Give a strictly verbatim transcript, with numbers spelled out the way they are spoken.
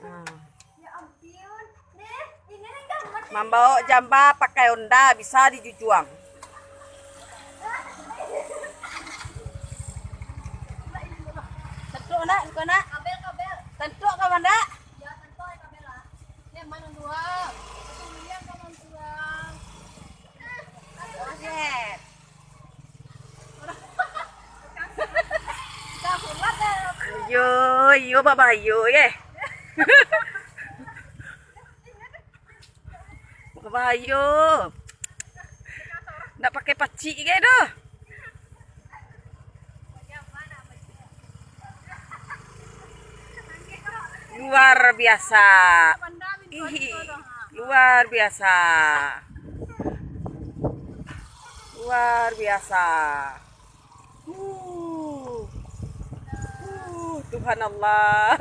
Nah. Mambaok jamba pakai onda bisa dijujuang. Tentuk nak, suko nak? Tentuk ka mandak? Iyo, iyo, babayo, ye. Babayo. Ndak pakai pacik ge doh. Luar biasa. Ih, luar biasa. Luar biasa. Uh. Uh, Tuhan Allah.